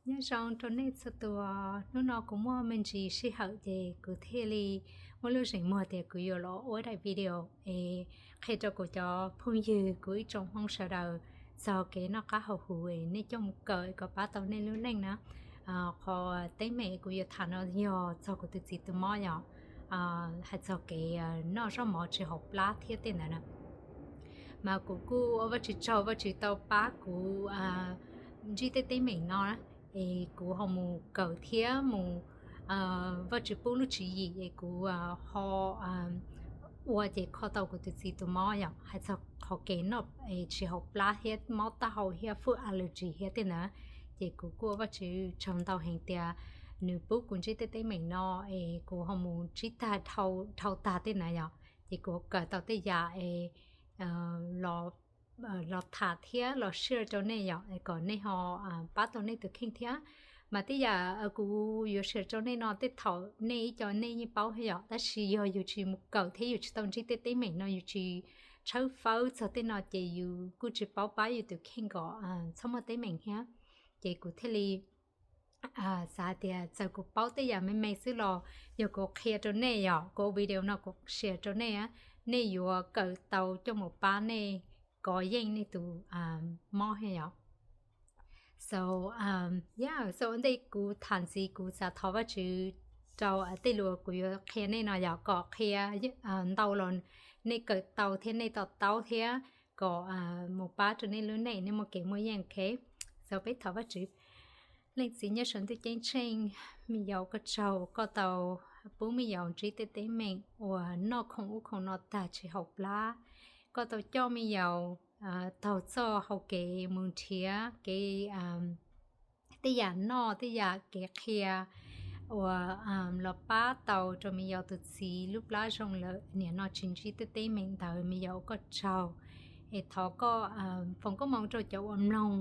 Nyob zoo rau nej txhua tus. Hnub no kuv muaj me ntsis sij hawm ces kuv thiaj li muaj lub zeem muag tias kuv yuav los ua daim video es qhia rau kuv cov phooj ywg, kuv ib tsoom Hmoob sawv daws txog kev noj qab haus huv es nej coj mus kawm kom pab tau nej lub neej na. Qhov teeb meem kuv yuav tham no yog txog kuv tus txiv tus mob yom, hais txog kev noj zaub mov tsis haum plab thiab tej ntawd na. Mas kuv kuj ua Vajtswv tsaug, Vajtswv tau pab kuv ntsib tej teeb meem no, es kuv ho mus kawm thiab mus, Vajtswv pub lub tswv yim es kuv ho ua ces kho tau kuv tus txiv tus mob yom, hais txog qhov kev noj es tsis haum plab thiab mob taub hau thiab food allergy thiab tej ntawd. Ces kuv kuj ua Vajtswv tsaug ntau heev tias nws pub kuv ntsib tej teeb meem no es kuv ho mus ntsib tag dhau tag tej ntawd yom, ces kuv kawm tau tej yam es los tham thiab los share rau nej yom, kom nej ho pab tau nej tus kheej thiab. Mas tej yam kuv yuav share rau nej no tej thaum nej ib co nej yeej paub thiab yom, tab sis yog yus tsis mus kawm thiab yus tsis tau ntsib tej teeb meem no, yus tsis tshawb fawb txog tej no ces yus kuj tsis paub pab yus tus kheej kom txhob muaj teeb meem thiab. Ces kuv thiaj li xav tias txawm kuv paub tej yam me me xwb los yog kuv qhia rau nej yom, kuv video no kuv share rau nej, nej yuav kawm tau coj mus pab nej kov yeej nej tus mob thiab yom. So, yeah, so ua ntej kuv tham ntxiv kuv xav thov Vajtswv rau tej lus kuv yuav qhia nej no yom, kom qhia ntau los nej kawm tau thiab nej to taub thiab kom mus pab rau nej lub neej nej muaj kev muaj yeej, ok? So peb thov Vajtswv. Leej Txiv nyob saum ntuj ceeb tsheej, me yaus koj tsaug koj tau pub me yaus ntsib tej teeb meem uas noj khoom ub khoom no tag tsis haum plab. Koj tau coj me yaus taug txoj hau kev mus nrhiav kev tej yam noj tej yam kev qhia uas los pab tau rau me yaus tus txiv lub plab zoo lawm, niam no tsis ntsib tej teeb meem ntawd, me yaus koj tsaug. Es thov koj foom koob hmoov rau cov uas mloog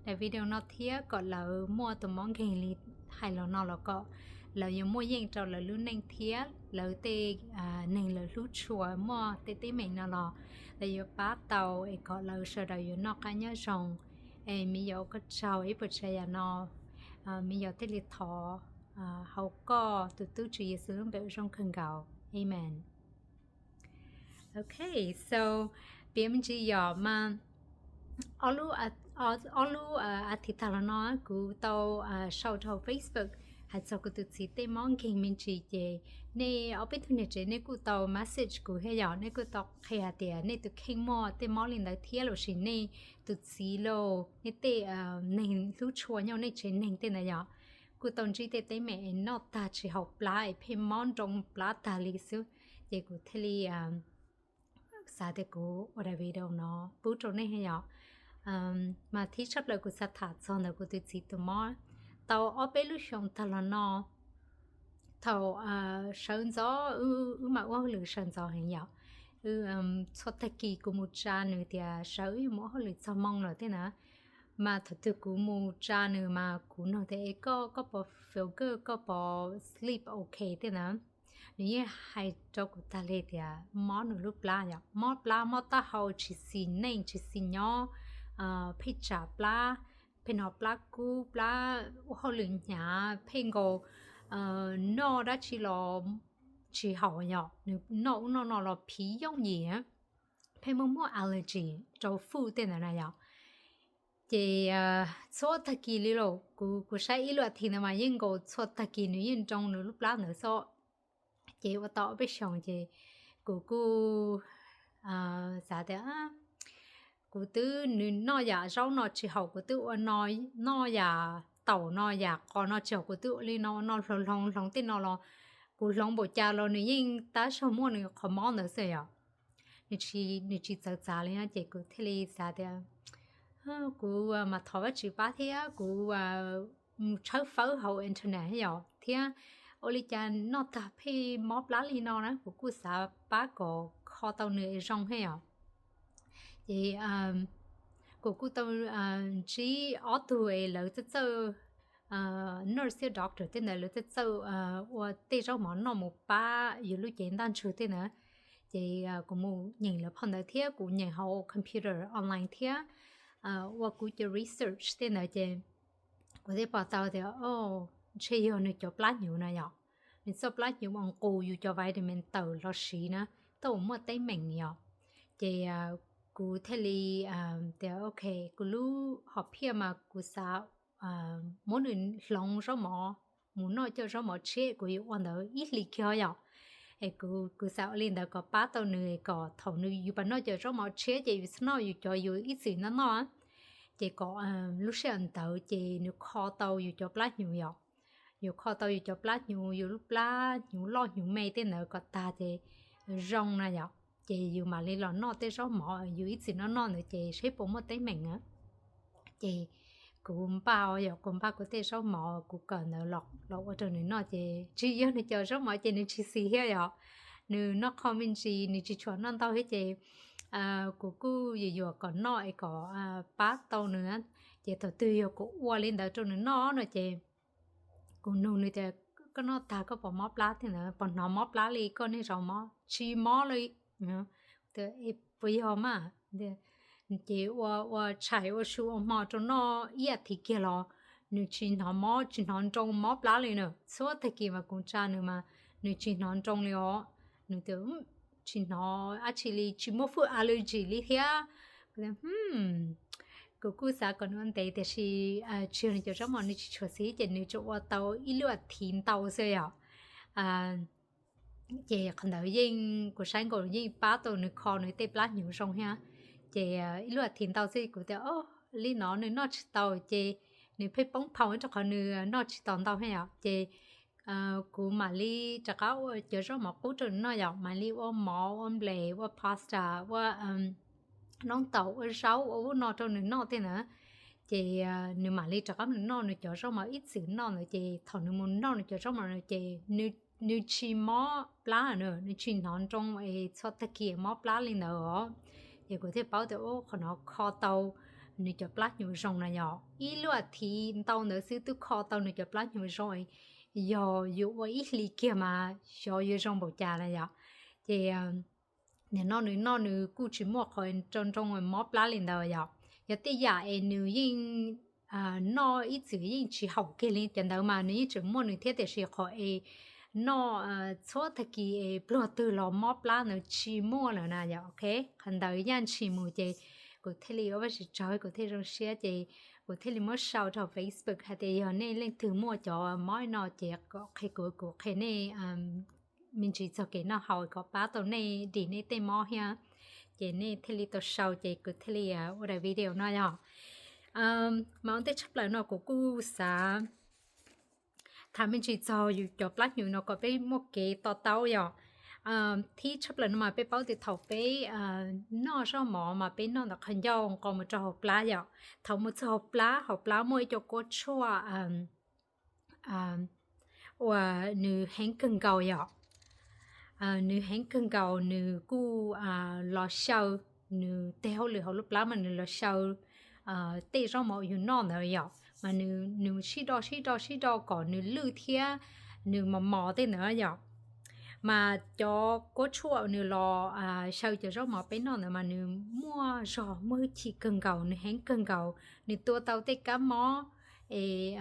daim video no thiab kom lawv muaj tus mob nkeeg li hais los no los kom lawv yuav muaj yeej rau lawv lub neej thiab lawv tej neeg lawv hlub tshua muaj tej teeb meem no los lawv yuav pab tau es kom lawv sawv daws yuav noj qab nyob zoo. Es me yaus koj tsaug ib puas tsav yam no, me yaus thiaj li thov hauv koj tus tub Tswv Yexus lub npe uas zoo kawg nkaus, amen. Ok, so piav me ntsis yom, mas ob lub athiv tag los no kuv tau sau rau Facebook hais txog kuv tus txiv tej mob nkeeg me ntsis ces nej ob peb tug niam tsev nej kuj tau message kuv thiab yom, nej kuj tau qhia hais tias nej tus kheej muaj tej mob li ntawd thiab los sis nej tus txiv los nej tej neeg hlub tshua nyob nej tsev neeg tej ntawd yom, kuj tau ntsib tej teeb meem es noj tag tsis haum plab es pheej mob nroo plab tag li xwb. Ces kuv thiaj li xav tias kuv ua daim video no pub rau nej thiab yom. Mas thib tshaj plaws kuv xav tham txog ntawm kuv tus txiv tus mob. Tau ob peb lub xyoo tag los no, thaum sawv ntxov, wb mam ua hauj lwm sawv ntxov heev yom. Txhua tag kis kuv mus tsa nws tias sawv wb yuav mus ua hauj lwm txog moo lawm tej na. Mas thaum twg kuv mus tsa nws mas kuv nug tias, es koj, koj puas feel good, koj puas sleep ok tej na. Nws yeej hais rau kuv tag li tias mob nws lub plab yom, mob plab mob taub hau, tsis xis neej tsis xis nyob, pheej tsam plab, pheej hnov plab kub, plab ua hauj lwm hnyav, pheej nkaus noj dab tsi los tsis haum yom, nws noj ub noj no los phiv yooj yim, pheej muaj muaj allergy rau food tej ntawd na yom. Ces txhua tag kis li los kuv, kuv saib ib lub athiv ntawd mas yeej nkaus txhua tag kis nws yeej nroo nws lub plab ntawd xwb. Ces ua tau ob peb xyoos ces kuv kuj xav tias kuv twb, nws noj yam zaub no tsis haum, kuv twb ua no, noj yam taum no yam qos no tsis haum, kuv twb ua li no ua no hloov hloov hloov tej no los kuv hloov npaum cas los nws yeej tab zaug muaj nws qhov mob ntawd xwb yom. Nws tsis txawv txav li no ces kuv thiaj li xav tias kuv mas thov Vajtswv pab thiab kuv mus tshawb fawb hauv internet thiab yom, thiab ua li cas noj tag pheej mob plab li no na, kuv kuj xav pab kom kho tau nws zoo thiab yom. Ces kuv kuj tau ntsib ob tug es lawv txawj txawj, nurse thiab doctor tej ntawd lawv txawj txawj ua tej zaub mov noj mus pab yus lub cev ntaj ntsug tej ntawd. Ces kuv mus nyeem lawv phau ntawv thiab kuv nyeem hauv computer online thiab ua kuv cov research tej ntawd ces kuv thiaj pom tau tias, o, ntshe yog nws cov plab hnyuv na yom. Nws txoj plab hnyuv mas nqus yus cov vitamin tawm los siv na, tau muaj teeb meem yom. Ces kuv thiaj li tias, ok, kuv lub hom phiaj mas kuv xav muab nws hloov zaub mov mus noj cov zaub mov tshiab, kuv yuav ua ntawd ib hlis kiag yom. Es kuv xav ua li ntawd kom pab tau nws, kom thaum nws yus pab noj cov zaub mov tshiab ces yus txhob noj yus cov yus ib txwm noj noj. Ces kom lub sij hawm ntawd ces nws kho tau yus cov plab hnyuv yom. Yus kho tau yus cov plab hnyuv, yus lub plab hnyuv loj hnyuv me tej ntawd kom tag ces zoo na yom. Ces yus mam li los noj tej zaub mov yus ib txwm noj noj ntawd ces saib puas muaj teeb meem na. Ces kuv npaj yom, kuv npaj kuv tej zaub mov kuv kawm ntawd los ua rau nws noj ces tsis yog nws cov zaub mov ces nws tsis xis thiab yom. Nws noj qho me ntsis, nws tsis tshua noj ntau thiab ces kuv kuj yuam yuam kom noj es kom pab tau nws. Ces thaum twg yog kuv ua li ntawd rau nws noj no ces kuv nug nws tias, koj noj tag koj puas mob plab thiab ntawd, puas hnov mob plab li, koj niaj zaus mob tsis mob li? Puas yog mas? Ces ua ua tshais ua su ua hmo rau noj ib as thiv kiag los nws tsis hnov mob tsis hnov nroo mob plab li na. Txhua tag kis mas kuv tsa nws mas nws tsis hnov nroo li os. Nws tias tsis hnov dab tsi li, tsis muaj food allergy li thiab. Kuv kuj xav kom nws ua ntev tiam sis tsis yog nws cov zaub mov nws tsis tshua xis ces nws tsuas ua tau ib lub as thiv ntau xwb yom. Ces qhov ntawd yeej kuv saib nkaus yeej pab tau nws kho nws tej plab hnyuv zoo thiab. Ces ib lub as thiv ntau xwb kuv tias, o, li no nws noj tsis tau ces nws pheej poob phau rau qhov nws noj tsis tau ntau thiab yom. Ces kuv mam li rov qab ua cov zaub mov qub rau nws noj yom, mam li ua mov ua nples ua pasta ua noob taum ua zaub ua ub no rau nws noj tej ntawd. Ces nws mam li rov qab mus noj nws cov zaub mov ib txwm noj ntawd ces thaum nws mus noj nws cov zaub mov ntawd ces nws tsis mob plab na, nws tsis hnov nroo es txhua tag kis mob plab li ntawd os. Ces kuv thiaj paub tias, o, qhov no kho tau nws cov plab hnyuv zoo na yom. Ib lub as thiv ntau ntawd xwb twb kho tau nws cov plab hnyuv zoo, yog yuav ua ib hlis kiag mas xyov yuav zoo npaum cas na yom. Ces nws noj nws noj nws kuj tsis muaj qhov nroo nroo mob plab li ntawd yom. Yog tej yam es nws yeej noj ib txwm yeej tsis haum kiag li cov ntawd mas nws yeej tseem muaj nws thiab tiam sis qhov es noj txhua tag kis es pluag twg los mob plab ntawd tsis muaj lawm na yom. Ok, qhov ntawd yaj ntshis mus ces kuv thiaj li ua vaj tse tsawg kuv thiaj zoo siab ces kuv thiaj li muab sau rau Facebook hais tias yog nej leej twg muaj cov mob no ces kom qhia kuv, kuv qhia nej me ntsis txog kev noj haus kom pab tau nej dim nej tej mob thiab. Ces nej thiaj li tau sau ces kuv thiaj li ua daim video no yom. Mas ua ntej tshaj plaws no kuv kuj xav tham me ntsis txog yus cov plab hnyuv no kom peb muaj kev to taub yom. Thib tshaj plaws no mas peb paub tias thaum peb noj zaub mov mas peb noj ntawm qhov ncauj nqos mus rau hauv plab yom. Thaum mus txog hauv plab, hauv plab muaj ib co kuab tshuaj uas nws heev kawg nkaus yom. Nws heev kawg nkaus nws kuj los xyaw, nws tes hauj lwm hauv lub plab mas nws los xyaw tej zaub mov yus noj ntawd yom, mas nws sib do sib do sib do kom nws lwj thiab nws mos mos tej ntawd yom. Mas cov kuab tshuaj nws los xyaw cov zaub mov peb noj ntawd mas nws muaj zog muaj hwj chim kawg nkaus, nws heev kawg nkaus, nws tua tau tej kab mob es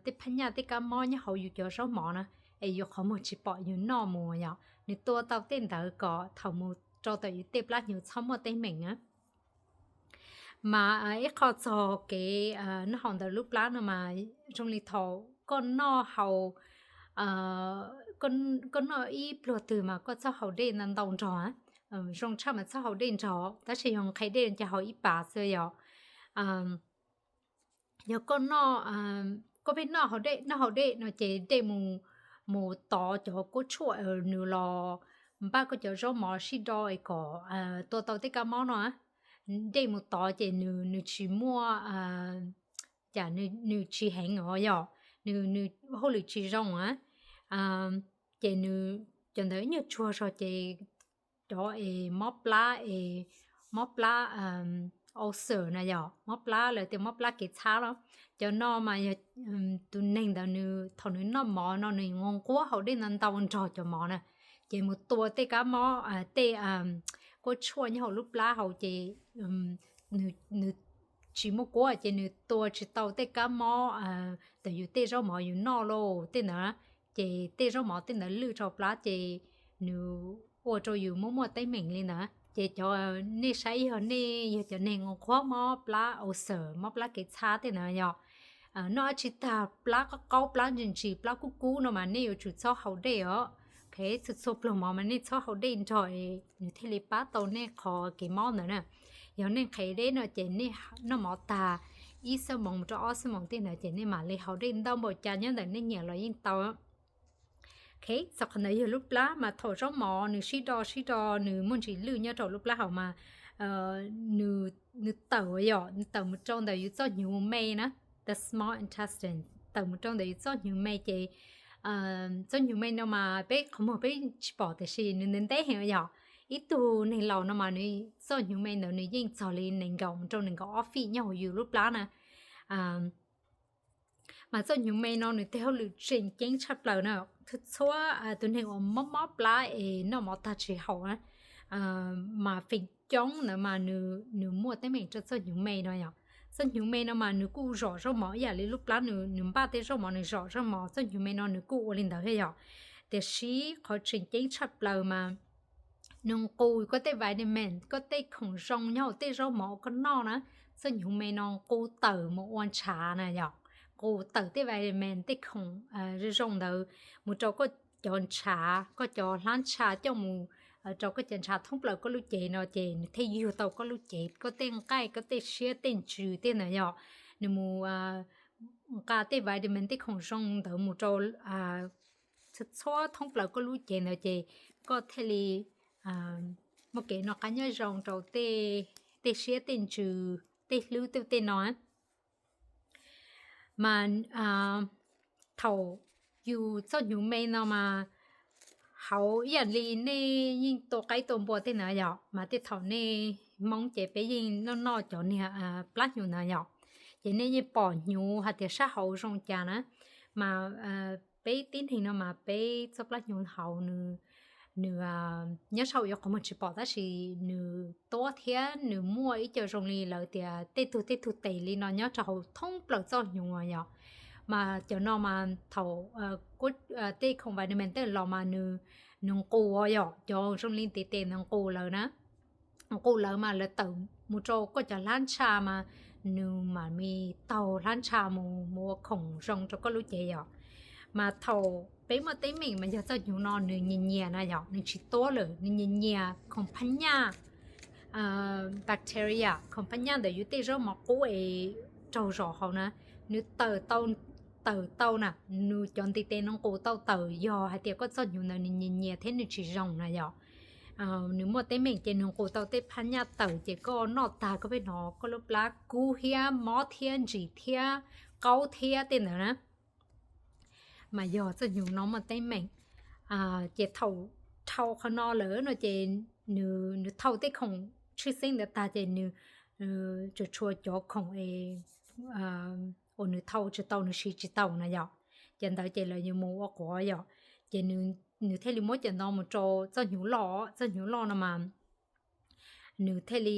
tej phab nyaj tej kab mob nyob hauv yus cov zaub mov na, es yus qhov muag tsis pom yus noj mus yom, nws tua tau tej ntawd kom thaum mus rau tom yus tej plab hnyuv txhob muaj teeb meem na. Mas ib qho txog kev noj haus ntawm lub plab no mas zoo li thaum koj noj haus, koj noj ib pluag twg mas koj txhob haus dej ntau ntau nrog. Zoo tshaj mas txhob haus dej nrog, tab sis yog nqhis dej ces haus ib pas xwb yom. Yog koj noj, koj pheej noj haus dej, noj haus dej no ces dej mus, mus tov cov kuab tshuaj nws los npaj koj cov zaub mov sib do es kom tua tau tej kab mob no. Dej mus tov ces nws, nws tsis muaj, cas nws tsis heev os yom, nws, nws hauj lwm tsis zoo a. Ces nws, cov ntawd ib nyuag tsuag zog ces cov es mob plab es, mob plab ulcer na yom, mob plab lawv tias mob plab kev txhab los, cov no mas yog tus neeg ntawd nws thaum nws noj mov no nws nquab haus dej ntau ntau nrog cov mov na, ces mus tua tej kab mob, tej kuab tshuaj nyob hauv lub plab hauv ces nws tsis muaj kuab ces nws tua tsis tau tej kab mob ntawm yus tej zaub mov yus noj lauj tej ntawd, ces tej zaub mov tej ntawd lwj rau plab ces nws ua rau yus muaj muaj teeb meem li ntawd. Ces cov nej saib yog nej yog cov neeg nquag mob plab ulcer, mob plab kev txhab tej ntawd yog noj dab tsi tag plab qaub qaub plab ntsis ntsis plab kub kub no mas nej yuav tsum txhob haus dej os. Txhua txhua pluag mov mas nej txhob haus dej nrog es nws thiaj li pab tau nej qhov kev mob ntawd na. Yog nej nqhis deb no ces nej noj mov tag ib xuab moos mus rau ob xuab moos tej ntawd ces nej mam li haus dej ntau npaum cas nyob ntawm nej nyiam los yeej tau. Txog qhov ntawd yog lub plab mas thaum zaub mov nws sib do sib do nws muaj ntsis lwj nyob rau lub plab hauv mas nws tawm yom, nws tawm mus rau ntawm yus txoj hnyuv me na, the small intestine, tawm mus rau ntawm yus txoj hnyuv me ces txoj hnyuv me no mas peb qhov muag peb tsis pom tiam sis nws ntev ntev heev yom. Ib tug neeg laus no mas nws txoj hnyuv me ntawd nws yeej txog li nees nkaum mus rau nees nkaum ob feet nyob hauv yus lub plab na. Mas txoj hnyuv me no nws tej hauj lwm tseem ceeb tshaj plaws na. Txhua tus neeg uas mob mob plab es noj mov tag tsis haus mas feem coob ntawd mas nws muaj teeb meem rau txoj hnyuv me no yom. Txoj hnyuv me no mas nws kuj zom zaub mov ib yam li lub plab nws npaj tej zaub mov nws zom zaub mov, txoj hnyuv me no nws kuj ua li ntawd thiab yom. Tiam sis qhov tseem ceeb tshaj plaws mas nws nqus koj tej vitamin, koj tej khoom zoo nyob hauv tej zaub mov uas koj noj na. Txoj hnyuv me no nqus tawm mus ua ntshav na yom, nqus tawm tej vitamin tej khoom zoo zoo ntawd mus rau koj cov ntshav, koj cov hlab ntsha coj mus rau koj cov ntshav thoob plaws koj lub cev no ces nws thiaj yug tau koj lub cev, koj tej nqaij, koj tej siab tej ntsws tej ntawd yom. Nws mus nqa tej vitamin tej khoom zoo ntawd mus rau txhua thoob plaws koj lub cev ntawd ces koj thiaj li muaj kev noj qab nyob zoo rau tej siab tej ntsws tej hlwb tej tej no. Mas thaum yus txoj hnyuv me no mas hauv ib yam li nej yeej tua qaib tua npua tej ntawd yom, mas tej thaum nej Hmoob ces peb yeej noj noj cov niag plab hnyuv ntawd yom, ces nej yeej pom hnyuv hais tias sab hauv zoo cas na. Mas peb tib neeg no mas peb txoj plab hnyuv hauv nws nyob sab hauv yuav qhov muag tsis pom tab sis nws tuab thiab nws muaj ib co zoo li lawv tias tej tug tej tug tes li no nyob rau hauv thoob plaws txoj hnyuv yom. Mas cov no mas thaum tej khoom vitamin tej los mas nws nqus yom, cov zoo li ntiv tes ntawd nqus lawv na, nqus lawv mas lawv tawm mus rau koj cov hlab ntsha mas nws mam li taug hlab ntsha mus mus ua khoom zoo rau koj lub cev yom. Mas thaum peb muaj teeb meem mas yog txoj hnyuv no nws nyias nyias na yom, nws tsis tuab lawm, nws nyias nyias khoom phab nyaj bacteria, khoom phab nyaj ntawm yus tej zaub mov qub es raug zom hauv na, nws tawm tau, tawm tau na, nws cov ntiv tes no nqus tau tawm yog hais tias koj txoj hnyuv ntawd nws nyias nyias thiab nws tsis zoo na yom. Nws muaj teeb meem ces nws nqus tau tej phab nyaj tawm ces koj noj tag koj pheej hnov koj lub plab kub thiab mob thiab ntsim thiab qaub thiab tej ntawd na. Mas yog txoj hnyuv no muaj teeb meem. Ces thaum dhau qhov no lawm no ces nws thau tej khoom tshwj xeeb ntawd tag ces nws tsuas tshuav cov khoom es uas nws thau tsis tau nws siv tsis tau na yom. Ces ntawd ces lawv yuav mus ua quav yom. Ces nws thiaj li muab cov no mus rau txoj hnyuv loj, txoj hnyuv loj no mas nws thiaj li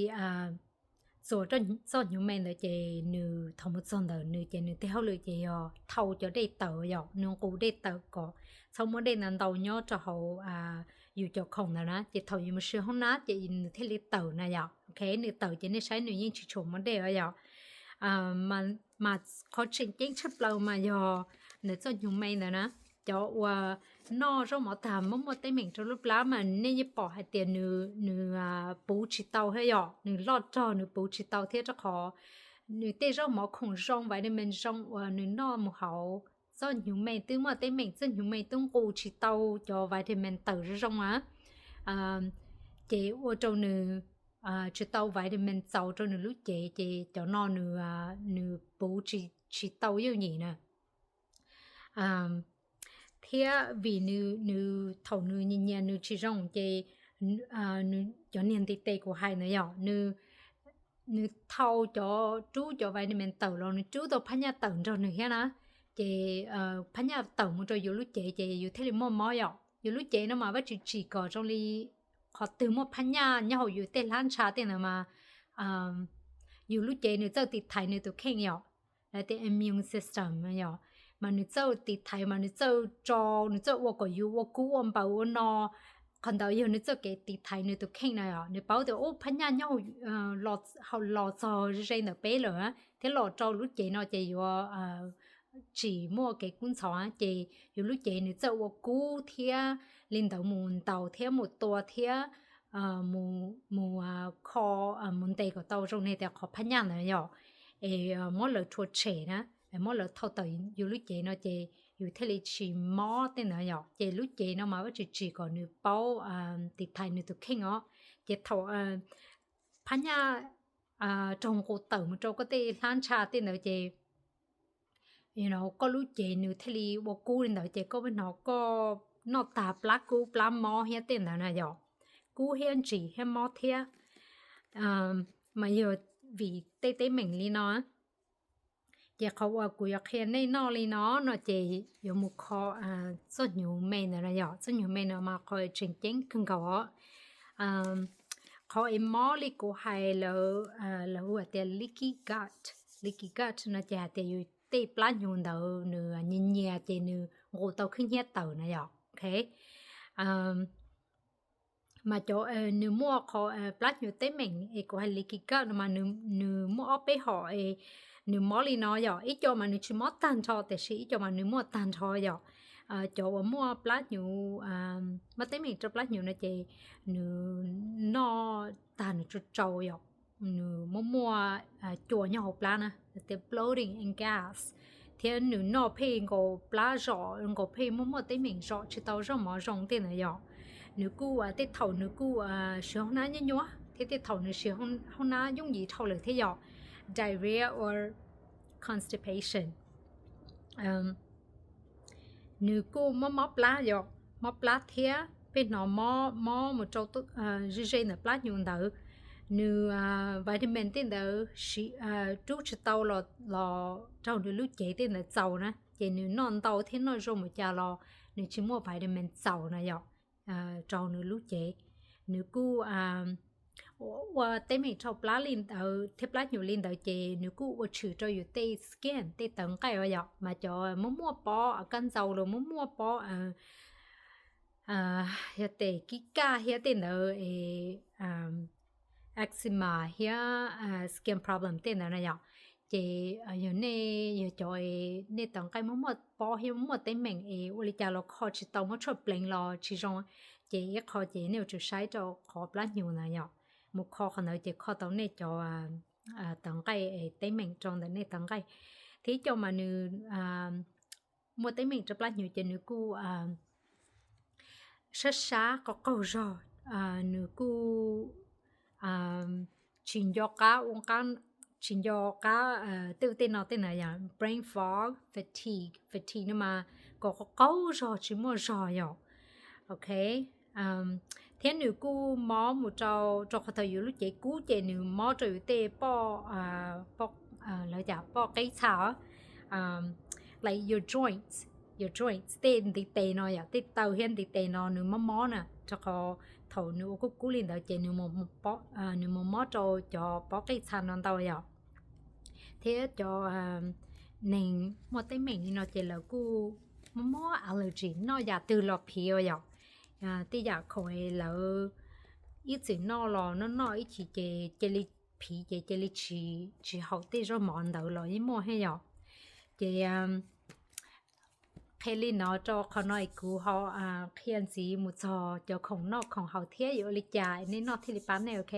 txuas txoj hnyuv me ntawd ces nws thaum mus txog ntawm nws ces nws tej hauj lwm ces yog thau cov dej tawm yom, nws nqus dej tawm kom txhob muaj dej ntau ntau nyob rau hauv yus cov khoom ntawd na. Ces thaum yus mus sw hoob nab ces nws thiaj li tawm na yom. Ok, nws tawm ces nej saib nws yeej tsis tshua muaj dej os yom. Mas qhov tseem ceeb tshaj plaws mas yog ntawm txoj hnyuv me ntawd na. Cov uas noj zaub mov tag muaj muaj teeb meem rau lub plab mas nej yeej pom hais tias nws puv tsis tau thiab yom, nws loj rog nws puv tsis tau thiab rau qhov nws tej zaub mov khoom zoo vitamin zoo uas nws noj mus hauv txoj hnyuv me twb muaj teeb meem, txoj hnyuv me twb nqus tsis tau cov vitamin tawm zoo zoo a, ces ua rau nws tsis tau vitamin txaus rau nws lub cev ces cov no nws puv tsis tau yooj yim na. Thiab vim nws thaum nws nyias nyias nws tsis zoo ces cov niag ntiv tes kuv hais ntawd yom, nws thau cov rub cov vitamin tawm los nws rub tau phab nyaj tawm nrog nws thiab na. Ces phab nyaj tawm mus rau yus lub cev ces yus thiaj li muaj mob yom. Yus lub cev no mas Vajtswv tsim kom zoo li qhov twg muaj phab nyaj nyob hauv yus tej hlab ntsha tej ntawd mas yus lub cev nws txawj tiv thaiv nws tus kheej yom, lawv tias immune system yom, mas nws txawj tiv thaiv mas nws txawj tso, nws txawj ua kom yus ua kub ua npaws ua no. Qhov ntawd yog nws txoj kev tiv thaiv nws tus kheej na yom, nws paub tias ub phab nyaj nyob hauv los txog ze ntawm peb lawm thiab los rau lub cev no ces yuav tsis muaj kev kub ntxhov, ces yus lub cev nws txawj ua kub thiab li ntawd mus ntaus thiab mus tua thiab mus kho, mus ntes kom tau zoo li tias qhov phab nyaj ntawd yom, es muab lawv rhuav tshem na, muab lawv thau tawm yus lub cev no ces yus thiaj li tsis mob tej ntawd yom. Ces lub cev no mas Vajtswv tsim kom nws paub tiv thaiv nws tus kheej os. Ces thaum phab nyaj raug nqus tawm mus rau koj tej hlab ntsha tej ntawd ces koj lub cev nws thiaj li ua kub li ntawd ces koj pheej hnov koj noj tag plab kub plab mob thiab tej ntawd na yom, kub thiab ntsim thiab mob thiab. Mas yog vim tej teeb meem li no, ces qhov uas kuv yuav qhia nej noj li no no ces yuav mus kho txoj hnyuv me ntawd na yom. Txoj hnyuv me no mas qhov tseem ceeb kawg nkaus os. Qhov es mob li kuv hais lawv, lawv hu tias leaky gut, leaky gut no ces hais tias yus tej plab hnyuv ntawd nws nyias nyias ces nws nqus tau khib hnyiab tawm na yom. Mas cov nws muaj qhov plab hnyuv teeb meem es kuv hais leaky gut no mas nws muaj ob peb hom es nws mob li no yom. Ib co mas nws tsis mob tag nrho tiam sis ib co mas nws muaj tag nrho yom. Cov uas muaj plab hnyuv, muaj teeb meem rau plab hnyuv no ces nws noj tag nws tsau tsau yom, nws muaj muaj cua nyob hauv plab na, tias bloating and gas, thiab nws noj pheej nkaus plab zom nkaus pheej muaj muaj teeb meem zom tsis tau zaub mov zoo tej ntawd yom. Nws kuj tej thaum nws kuj siv hauv hnab nyuaj nyuaj thiab tej thaum nws siv hauv hnab yooj yim dhau lawm thiab yom. Diarrhea or constipation. Nws kuj mob mob plab yom, mob plab thiab pheej hnov mob mob mus rau ze ze ntawm plab hnyuv ntawd. Nws vitamin tej ntawd rub tsis tau los raug nws lub cev tej ntawd txaus na, ces nws noj ntau thiab noj zoo mus cas los nws tsis muaj vitamin txaus na yom, raug nws lub cev. Nws kuj ua teeb meem rau plab li ntawd thiab plab hnyuv li ntawd ces nws kuj ua tshwm rau yus tej skin, tej tawv nqaij os yom. Mas cov muaj muaj pob kab ntxaus los muaj muaj pob, yog tes kib kaj thiab tej ntawd, eczema thiab skin problem tej ntawd na yom. Ces yog nej yog cov nej tawv nqaij muaj muaj pob thiab muaj teeb meem es ua li cas los kho tsis tau, muab tshuaj pleev los tsis zoo, ces ib qho ces nej yuav tsum saib rau qhov plab hnyuv ntawd yom. Mus kho qhov ntawd ces kho tau nej cov tawv nqaij es teeb meem rau ntawm nej tawv nqaij. Thiab ib co mas nws muaj teeb meem rau plab hnyuv ces nws kuj sab sab qaug qaug zog, nws kuj tsis nco qab ua, tsis nco qab tej ua tej no tej na yom, brain fog, fatigue, fatigue no mas kom qaug qaug zog tsis muaj zog yom. Ok, thiab nws kuj mob mus rau, rau qhov thaum yus lub cev kub ces nws mob rau yus tej poj, lawv cas poj qeb txha, like your joints, your joints tej ntiv tes no yom, tej taw thiab ntiv tes no nws mob mob na, rau qhov thaum nws ua kub kub li ntawd ces nws mus mob rau cov pob qej txha no ntau yom. Thiab cov neeg muaj teeb meem li no ces lawv kuj muaj muaj allergy, noj yam twg los phiv os yom. Tej yam khoom lawv ib txwm noj los noj noj ib chim ces cia li phiv ces cia li tsis, tsis haum tej zaub mov ntawd los yeej muaj thiab yom. Ces qhia li no rau qhov no es kuv ho qhia ntxiv mus txog cov khoom noj khoom haus thiab yuav ua li cas nej noj thiaj li pab nej, ok.